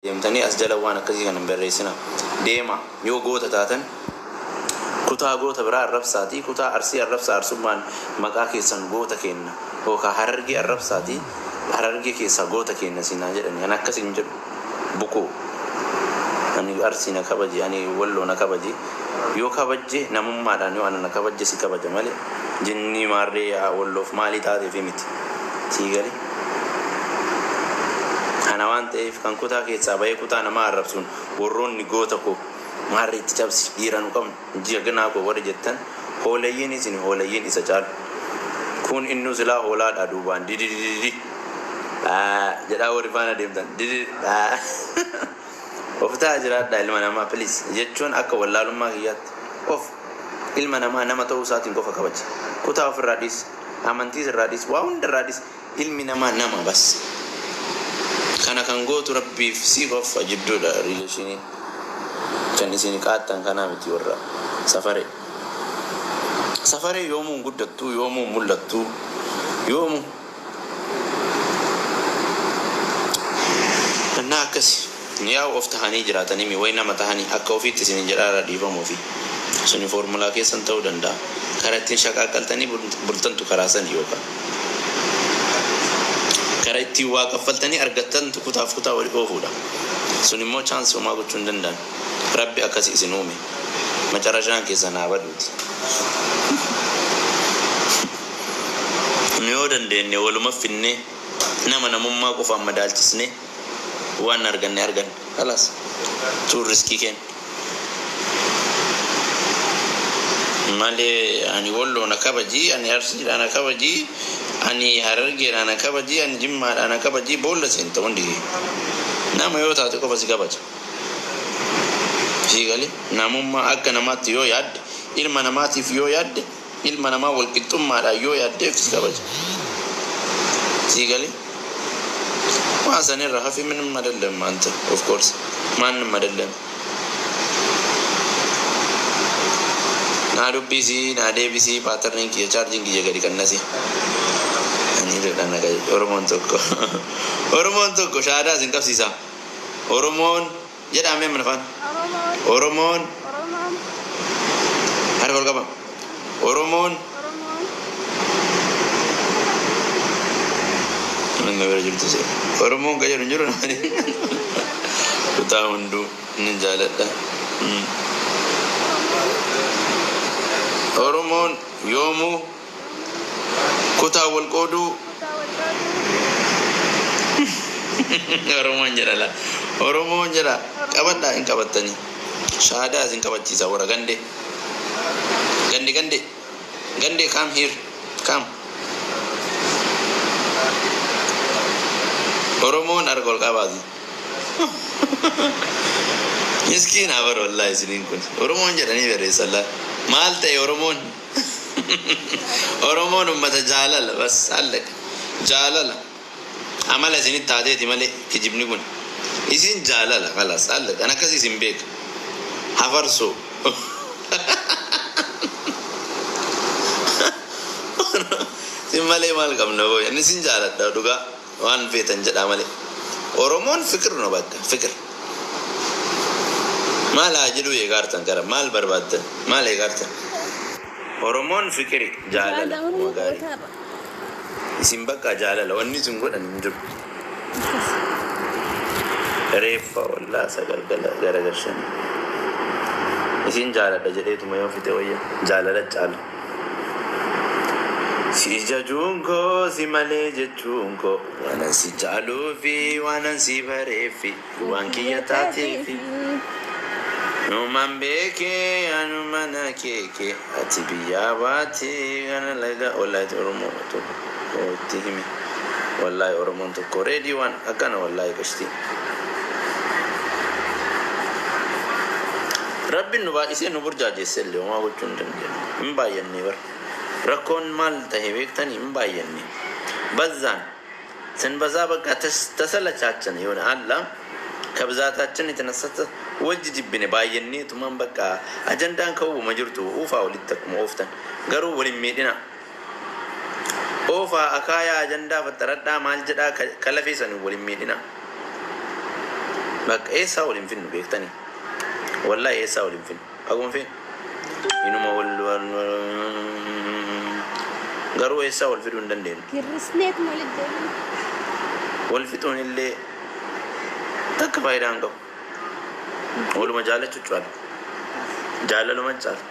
Deemtanii as jala waan akkasii kana hin barreessina. Deema, yoo goota taatan kutaa goota biraa arrabsaatii, kutaa Arsii arrabsaa, Arsummaan maqaa keessan goota kenna, yookaan Harargee arrabsaatii, Harargee keessaa goota kenna siinaa jedhani. Ani akkas hin jedhu bukoo. Ani Arsii na kabaji, ani Walloo na kabaji. Yoo kabajje namummaadhaan, yoo ana na kabajje si kabaja malee jinnii maarree yaa Walloof maalii taateefi miti. Sii galee? Kana waan ta'eef kan kutaa keessaa bahee kutaa namaa arrabsuun warroonni goota koo maarree itti cabsi dhiira nu qabnu jagnaa koo warri jettan hoolayyiin isin hoolayyiin isa caalu. Kun innuu silaa hoolaadha duubaan dididididi jedhaa warri faana deemtan dididi of ta'a jiraadhaa ilma namaa, please, jechuun akka wallaalummaa kiyyaatti of ilma namaa nama ta'uu isaatiin qofa kabaja. Kutaa ofirraa dhiisi, amantiis irraa dhiisi, waa hunda irraa dhiisi, ilmi namaa nama bas. Kana kan gootu Rabbiif si qofa jidduudha relationiin kan isin qaattan kanaa miti warra safaree. Safaree yoomuu hin guddattuu, yoomuu hin mul'attuu, yoomuu. Innaa akkasi. Yaa'u of tahanii jiraatanii mi way nama tahanii akka ofiitti isinin jedhaara dhiifama ofii. Suni foormulaa keessan ta'uu danda'a. Karaa ittiin shaqaaqaltanii bultantu karaa sani yookaan. Karaa ittiin waa kaffaltanii argattantu kutaaf kutaa wali oofuudha. Sun immoo chance homaa gochuu hin danda'an. Rabbi akkasi isin uume. Macarashaan keessan haa baduuti. Nu yoo dandeenne waluma finnee nama namummaa qofaan madaalchisnee waan arganne arganne. Kalaas. Tuun riskii kenna. Malee ani Walloo na kabaji, ani Arsiidhaa na kabaji, ani Harargeedhaa na kabaji, ani Jimmaadhaa na kabaji, boolla seenta hundi kee. Nama yoo taate qofa si kabaja. Sii galee? Namummaa akka namaatti yoo yaadde, ilma namaatiif yoo yaadde, ilma namaa walqixxummaadhaan yoo yaaddeef si kabaja. Sii galee? Waan sanirra hafi ምንም አይደለም አንተ, of course ማንም አይደለም። Naa dubbisii, naa deebisii, pattern kiyya chargeiin kiyya gadi qannasi. Ani jedha naga Oromoon tokko. Oromoon tokko shaadaa isin qabsiisa. Oromoon jedhamee mana afaan. Oromoon. Oromoon. Oromoon. Harka ol qaba. Oromoon. Oromoon. Nama bira jirtu se. Oromoon ka jedhu hin jiru namani. Kutaa hunduu ni jaaladha. Oromoon yoomuu kutaa wal qooduu. Kutaa wal qooduu. Oromoon jedha la. Oromoon jedha. Qabadhaa hin qabattanii. Shaadaa isin qabachiisa warra gandee. Gande gande. Gande, come here. Come. Oromoon harka ol qabaati. Miskiina bara wallahi isiniin kun. Oromoon jedhanii barreessan laa. Maal ta'e Oromoon? Oromoon ummata jaalala bas allaqa. Jaalala. Amala isinitti taateeti malee kijibni kun. Isin jaalala خلاص allaqa. An akkasii isin beeka. Hafarsoo. Isin malee maal qabna booya? Inni isin jaaladha dhugaa waan feetan jedhaa malee. Oromoon ፍቅር ነው bakka ፍቅር. Maal haa jedhu eegaartan gara maal barbaaddan maal eegaartan? Oromoon fikiri jaalala. Jaalala Oromoo gaarii. gootaadha. Isin bakka jaalala wanni isin godhan hin jiru. Akkas. Reeffa wallaa sagalgala garagalshanii. Isin jaaladha jedheetuma yoo fixe wayya jaalala caala. Si jajuun koo si malee jechuun koo waanan si jaaluu fi waanan si bareefi waan kiyya taateefi. Numan beekee anu mana keeke ati biyyaa baatee kana laga wallahi Oromoo tokko itti himi, wallahi Oromoon tokko reedii waan akkana wallahi qashtii. Rabbiin nu baay'isee nu burjaajeesse illee homaa gochuu hin dandeenyu. Hin baay'anne bara. Rakkoon maal ta'e beektanii? Hin baay'anne. በዛን ስንበዛ በቃ ተሰለቻችን የሆነ አላ ከብዛታችን የተነሳ wajji jibbine. Baay'anneetumaan bakka ajandaan ka'uuma jirtu uufaa walitti akkuma ooftan garuu waliin miidhina oofaa akaayaa ajandaa faxaradhaa maal jedhaa kalafeessanii waliin miidhina. Bakka eessaa wal hin finnu beektanii. Wallahi eessaa wal hin finnu. Akkuma feenu. Inuma wal wal garuu eessaa wal fiduu hin dandeenyu. Girrisneetuma walitti deebina. Wal fixuun illee takka faayidaa hin qabu. Waluma jaalachuu caala. Jaalaluma caala.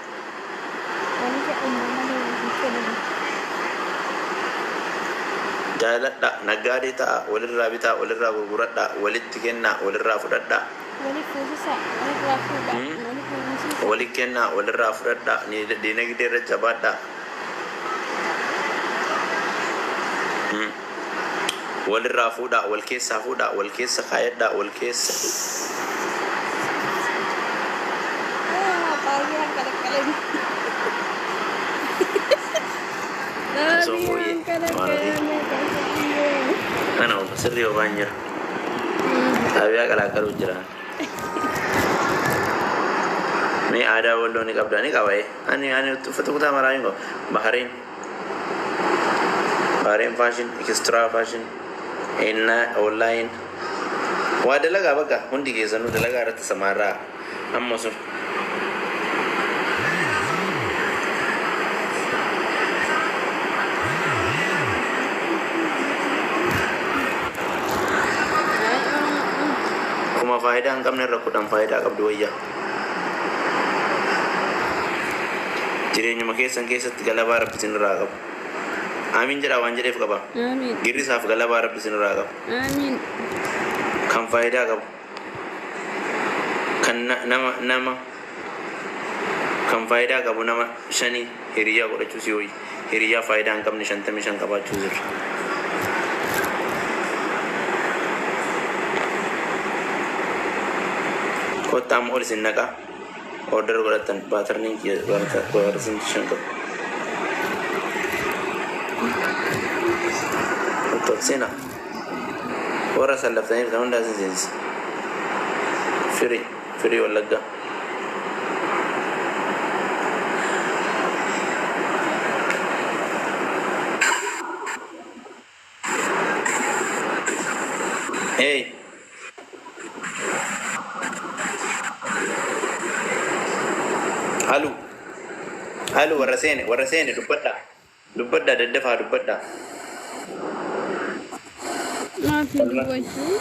Wani fedhanna malee wal hin fedhannu. Jaaladha, naggaadee ta'a, walirraa bitaa, walirraa gurguradhaa, walitti kennaa, walirraa fudhadhaa. Waliif fuusisaa, walirraa fuudhaa, waliif heerumsiisaa. Wali kennaa, walirraa fudhadhaa, diinagdee irra jabaadhaa. Walirraa fuudhaa, wal keessaa fuudhaa, wal keessa kaayadhaa, wal keessa. Xaabiyaan qalaqqalame. Osoo fooyyee Xaabiyaan waan ofii. qalaqqalame. Kana sirrii obaan jira. Xaabiyaa qalaqqaluu jira. Mee aadaa walloo ni qabdaa ni qaba. Ani uffata kutaa maraa hin qabu. Bahareen. Bahareen fashion, extra fashion, inna online. Waa dalagaa bakka hundi keessanuu dalagaa irratti samaarraa amma sun. Kuma faayidaa hin qabne irra 10 faayidaa qabdu wayyaa. Jireenyuma keessan keessatti galabaa rabbi isinirraa qabu. Amiin jedhaa waan jedheef qaba. Amiin. Girrisaaf galabaa rabbi isinirraa qabu. Amiin. Kan faayidaa qabu. Kan nama kan faayidaa qabu nama shanii hiriyaa godhachuu si hoyi. Hiriyaa faayidaa hin qabne 55 qabaachuu sirra. Kottaa amma ol isin naqaa. Order godhattan baatarniin 5% qabu. Kottaa ol seenaa. Warra sallaftanii jirtan hundaa isin seensisa. Firii firii wallaggaa. Hey. Halu. Halu warra seene warra seene dubbadhaa. Dubbadhaa daddafaa dubbadhaa. Maaf hin dubbachuu?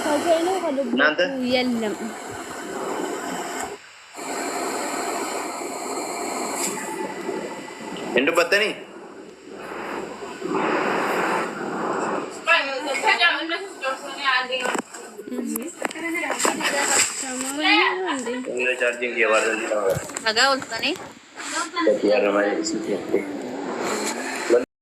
Kaseenuu ka Naanta? dubbachuu yallam. Hin dubbattanii? Shamarran Inni chaarjiin kiyya baarsan qaba. Nagaa ooltanii Gatii har'a malee isitti haftee.